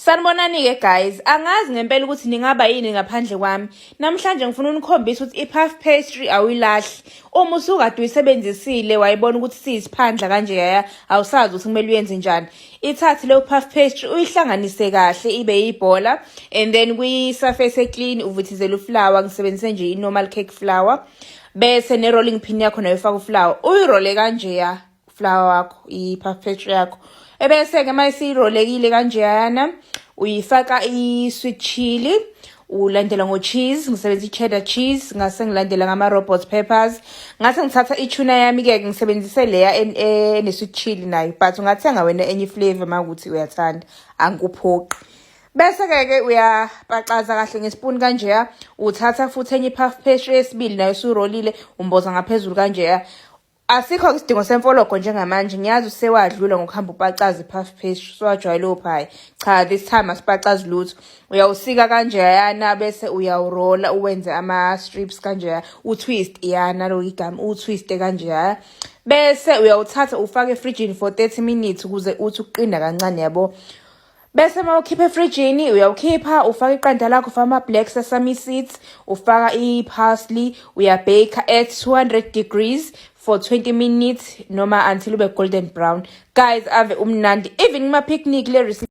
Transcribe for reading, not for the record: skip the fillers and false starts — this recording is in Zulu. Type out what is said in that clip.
Sanibonani-ke guys, angazi ngempela ukuthi ningaba yini ngaphandle kwami. Namhlanje ngifuna unikhombisa ukuthi i-puff pastry awuyilahli. Uma usukade uyisebenzisile wayibona ukuthi siyisiphandla kanje yaya, awusazi ukuthi kumele uyenze njani. Ithathe leyo puff pastry uyihlanganise kahle ibe yibhola and then kwi-surface e-clean uvuthizele uflour, ngisebenzise nje i-normal cake flour. Bese ne-rolling pin yakho nayo ufake uflour. Uyirole kanjeya flour wakho, i-puff pastry yakho. Ebese-ke uma isirolekile kanjeyana uyifaka i-sweet chili, ulandela ngo-cheese, ngisebenzisa i-cheddar cheese, ngase ngilandela ngama-robot peppers, ngase ngithatha i-tuna yami-ke, ngisebenzise leya ene-sweet chili nayo, but ungathenga wena enye i-flavour uma kuwukuthi uyathanda, angikuphoqi. Bese-ke ke uyapaxaza kahle ngesipuni kanjeya, uthatha futhi enye i-puff pastry yesibili nayo usuyirolile, umboza ngaphezulu kanjeya. Asikho isidingo semfologo njengamanje, ngiyazi usewadlula ngokuhamba upacaza i-puff pastry, usewajwayele ophayi. Cha, this time asipacazi lutho. Uyawusika kanjeyana bese uyawurola uwenze ama-strips kanjeya, utwist ya nalo igama, utwiste kanjeya. Bese uyawuthatha ufake efrijini for 30 minutes ukuze uthi ukuqina kancane yabo. Bese uma ukhipha efrijini uyawukhipha ufaka iqanda lakho, ufaka ama-black sesame seeds, ufaka i-parsley, uyabhaka at 200 degrees for 20 minutes noma until ube golden brown. Guys, ave umnandi even kuma-picnic le recipe.